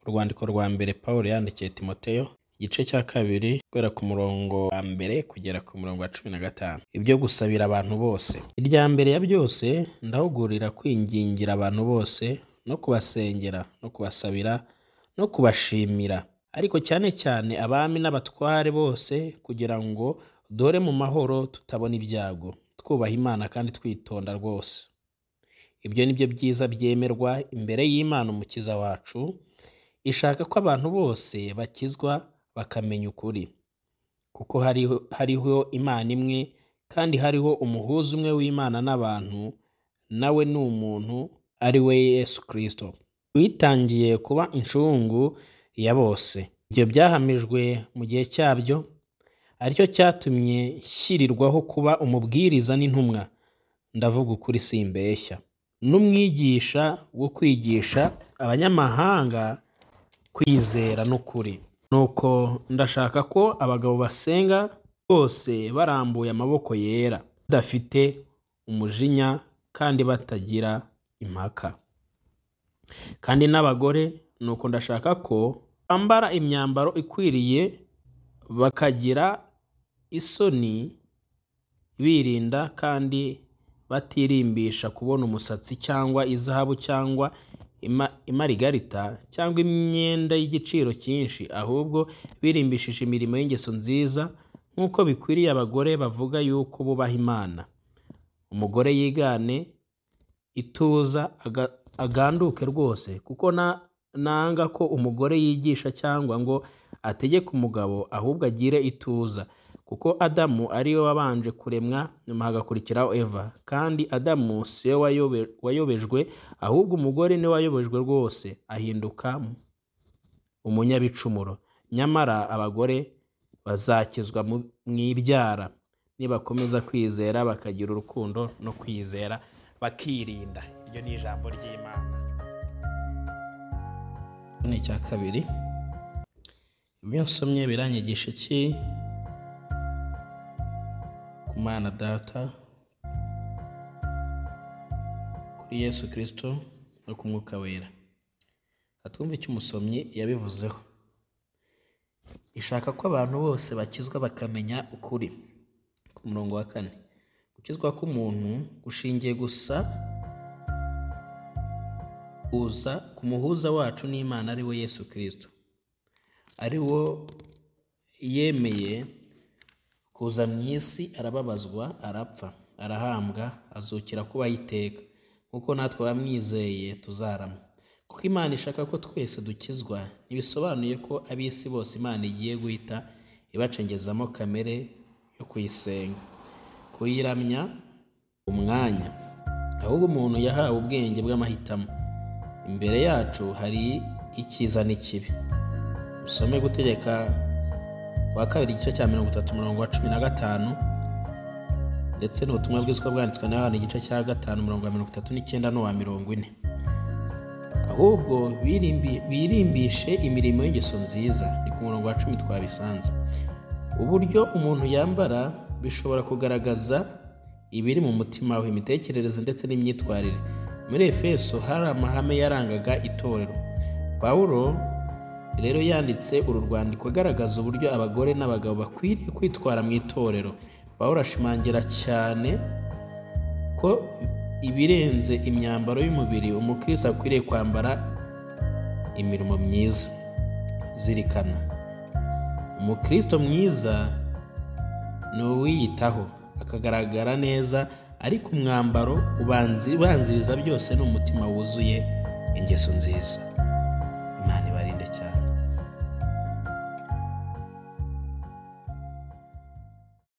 Urwandiko rwa mbere Pawulo yandikiye Timoteyo, igice cya 2 guhera ku murongo wa 1 kugera ku murongo wa 15. Ibyo gusabira abantu bose. Irya mbere ya byose ndahugurira kwingingira abantu bose no kubasengera no kubasabira no kubashimira, ariko cyane cyane abami n'abatware bose, kugira ngo dore mu mahoro tutabona ibyago, twubaha Imana kandi twitonda rwose. Ibyo ni byo byiza byemerwa imbere y'Imana Umukiza wacu, ishaka ko abantu bose bakizwa bakamenya ukuri. Kuko hariho Imana imwe, kandi hariho umuhuza umwe w'Imana n'abantu, nawe ni umuntu, ari we Yesu Kristo, witangiye kuba incungu ya bose. Ibyo byahamijwe mu gihe cyabyo, aricyo cyatumye nshyirirwaho kuba umubwiriza n'intumwa, ndavuga ukuri simbeshya, n'umwigisha wo kwigisha abanyamahanga kwizera n'ukuri. Nuko ndashaka ko abagabo basenga bose barambuye amaboko yera, badafite umujinya kandi batagira impaka. Kandi n'abagore, nuko ndashaka ko bambara imyambaro ikwiriye, bakagira isoni, birinda kandi batirimbisha kubona umusatsi cyangwa izahabu cyangwa imarigarita cyangwa imyenda y'igiciro cyinshi, ahubwo birimbishije imirimo y'ingeso nziza, nk'uko bikwiriye abagore bavuga yuko bubaha Imana. Umugore yigane ituza, aganduke rwose, kuko nanga ko umugore yigisha cyangwa ngo ategeke umugabo, ahubwo agire ituza, kuko Adamu ari we wabanje kuremwa, nyuma hagakurikiraho Eva. Kandi Adamu si we wayobejwe, ahubwo umugore ni we wayobejwe rwose, ahinduka umunyabicumuro. Nyamara abagore bazakizwa mu ibyara, nibakomeza kwizera bakagira urukundo no kwizera bakirinda. Iryo ni ijambo ry'Imana. Ni icya 2. Ibyo nsomye biranyigisha iki ku Mana Data, kuri Yesu Kristo no ku Mwuka Wera? Twumve icyo umusomyi yabivuzeho. Ishaka ko abantu bose bakizwa bakamenya ukuri. Ku murongo wa 4, gukizwa k'umuntu gushingiye gusa uza ku muhuza wacu n'Imana, ari we Yesu Kristo, ari wo yemeye kuza mu isi, arababazwa, arapfa, arahambwa, azukira kubaho iteka, nk'uko natwe abamwizeye tuzarama. Kuko Imana ishaka ko twese dukizwa, ntibisobanuye ko ab'isi bose Imana igiye guhita ibacengezamo kamere yo kuyisenga, kuyiramya umwanya, ahubwo umuntu yahawe ubwenge bw'amahitamo. Imbere yacu hari icyiza n'ikibi. Usome Gutegeka kwa 2 igice cya 30 umurongo wa 15, ndetse n'ubutumwa bwiza bwanditswe na Yohana igice cya 5 umurongo wa 39 n'uwa 40. Ahubwo birimbishe imirimo y'ingeso nziza. Ni ku murongo wa 10 twabisanze. Uburyo umuntu yambara bishobora kugaragaza ibiri mu mutima we, imitekerereze ndetse n'imyitwarire. Muri Efeso hari amahame yarangaga itorero. Pawulo rero yanditse uru rwandiko agaragaza uburyo abagore n'abagabo bakwiriye kwitwara mu itorero. Pawulo ashimangira cyane ko ibirenze imyambaro y'umubiri, umukristo akwiriye kwambara imirimo myiza. Zirikana, umukristo mwiza ni uwiyitaho, akagaragara neza, ariko umwambaro ubanziriza byose ni umutima wuzuye ingeso nziza.